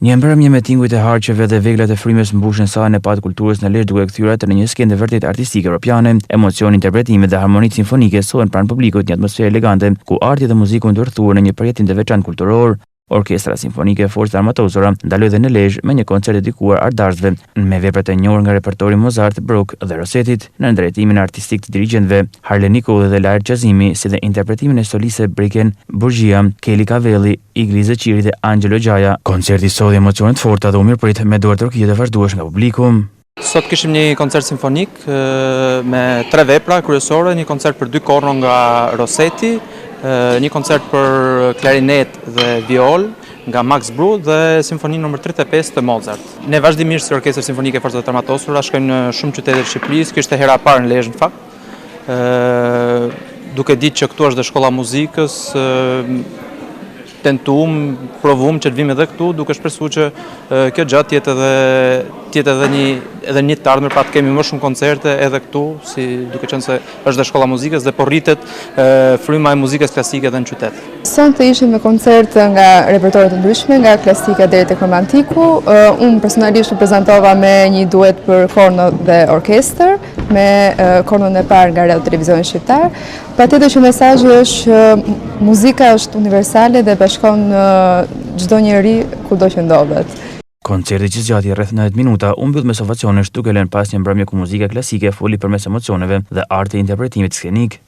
Një mbrëmje me tingujt e harqeve dhe veglat e frymës mbushën sallën e Pallatit të Kulturës në Lezhë duke e kthyer atë në një skenë të vërtetë artistike europiane. Emocioni i interpretimit dhe harmonitë simfonike sollën pranë publikut një atmosferë elegante, ku arti dhe muzika u ndërthurën në një përjetim të veçantë kulturor. Orkestra Simfonike e Forcave të Armatosura ndaloi dhe në Lezhë me një koncert dedikuar artdashësve me veprat e njohura nga repertori Mozart, Bruch dhe Rosetit, nën drejtimin artistik të dirigjentëve Harlen Nikolli dhe Laert Qazimi, si dhe interpretimin e solistëve Briken Burgjia, Keli Kavelli, Igli Zeqiri dhe Anxhelo Xhaja. Koncerti solli emocione të forta dhe u mirëprit me duartrokitje të vazhdueshme nga publiku. Sot kishim një koncert simfonik me tre vepra kryesore, një koncert për dy korno nga Rosetti, një koncert për klarinetë dhe violë nga Max Bruch dhe simfoninë numër 35 të Mozart. Ne vazhdimisht si Orkestër Simfonike e Forcave të Armatosura shkojmë në shumë qytete të Shqipërisë, kjo ishte hera e parë në Lezhë në fakt. Duke ditë që këtu është dhe shkolla e muzikës, tentum, provum që të vim edhe këtu, duke shpresu që kjo gjë të jetë edhe të jetë edhe një edhe një të ardhme pra të kemi më shumë koncerte edhe këtu, si duke qenë se është dhe shkolla e muzikës dhe po rritet fryma e muzikës klasike edhe në qytet. Sonte ishim me koncert nga repertore të ndryshme, nga klasika deri tek romantiku. Unë personalisht u prezantova me një duet për korno dhe orkestër, me kornon e parë nga Radio Televizioni Shqiptar. Patjetër që mesazhi është që muzika është universale dhe bashkon çdo njeri kudo që ndodhet. Koncerti që zgjati rreth 90 minuta u mbyll mes ovacionesh duke lënë pas një mbrëmje ku muzika klasike foli përmes emocioneve dhe arti i interpretimit skenik.